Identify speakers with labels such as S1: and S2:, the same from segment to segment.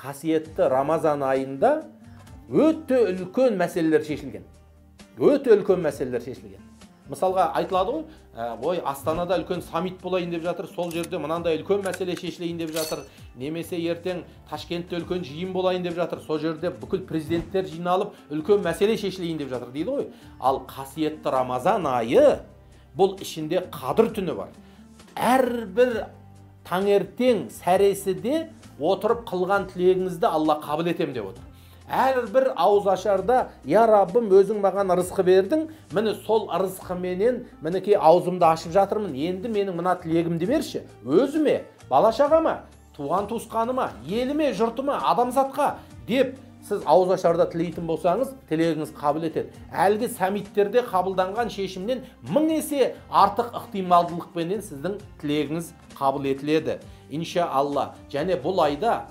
S1: Қасиетті Рамазан айында өте үлкен мәселелер шешілген. Өте үлкен мәселелер шешілген. Мысалға айтылады ғой, ой, Астанада үлкен саммит болайын деп жатыр, сол жерде мынандай үлкен мәселе шешілейін деп жатыр, немесе ертең Ташкентте үлкен жиын болайын деп жатыр, сол жерде бүкіл президенттер жиналып үлкен мәселе шешілейін деп жатыр дейді ғой. Ал қасиетті Рамазан айы, бұл ішінде Қадір түні бар. Әрбір таңертең сәресіде отырып қылған тілегіңізді Алла қабыл етем деп отыр. Әрбір ауыз ашарда, я Раббым, өзің маған ырызқы бердің, міне сол ырызқыменен мінекей аузымды ашып жатырмын, енді менің мына тілегімді берші, өзіме, бала шағама, туған туысқаныма, еліме, жұртыма, адамзатқа деп сіз ауыз ашарда тілейтін болсаңыз, тілегіңіз қабыл етеді. Әлгі саммиттерде қабылданған шешімнен 1000 есе артық ықтималдылықпенен сіздің тілегіңіз қабыл етіледі. Инша Алла. Және бұл айда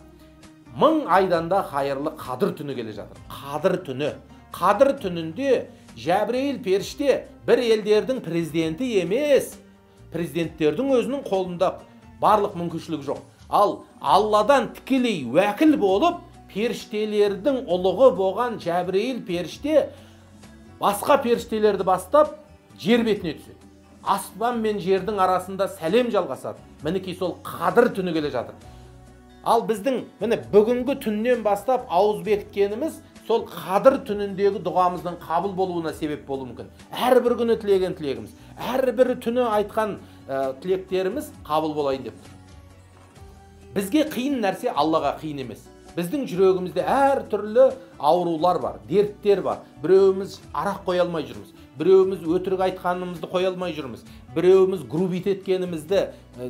S1: 1000 айдан да қайырлы Қадір түні келе жатыр. Қадір түні. Қадір түнінде Жәбірейіл періште бір елдердің президенті емес, президенттердің өзінің қолында барлық мүмкіншілік жоқ. Ал Алладан тікелей уәкіл болып, періштелердің ұлығы болған Жәбірейіл періште басқа періштелерді бастап жер бетіне түседі. Аспан мен жердің арасында сәлем жалғасады. Мінекей сол Қадір түні келе жатыр. Ал біздің міне бүгінгі түннен бастап ауыз бекіткеніміз сол Қадір түніндегі дұғамыздың қабыл болуына себеп болуы мүмкін. Әрбір күні тілеген тілегіміз, әрбір түні айтқан тілектеріміз қабыл болайын деп тұр. Бізге қиын нәрсе Аллаға қиын емес. Біздің жүрегімізде әр түрлі аурулар бар, дерттер бар. Біреуіміз арақ қоя алмай жүрміз, біреуіміз өтірік айтқанымызды қоя алмай жүрміз, біреуіміз грубит еткенімізді,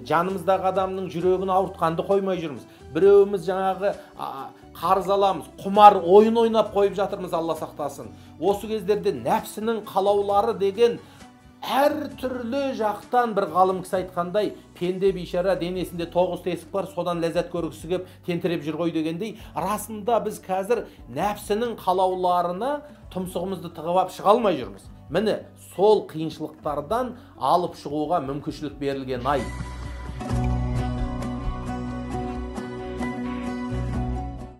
S1: жанымыздағы адамның жүрегін ауыртқанды қоймай жүрміз, біреуіміз жаңағы қарыз аламыз, құмар ойын ойнап қойып жатырмыз, Алла сақтасын. Осы кездерде нәпсінің қалаулары деген әр түрлі жақтан, бір ғалым кісі айтқандай, пенде бейшара денесінде 9 тесік бар, содан ләззат көргісі кеп тентіреп жүр ғой дегендей, расында біз қазір нәпсінің қалауларына тұмсығымызды тығып ап шыға алмай жүрміз. Міне сол қиыншылықтардан алып шығуға мүмкіншілік берілген ай.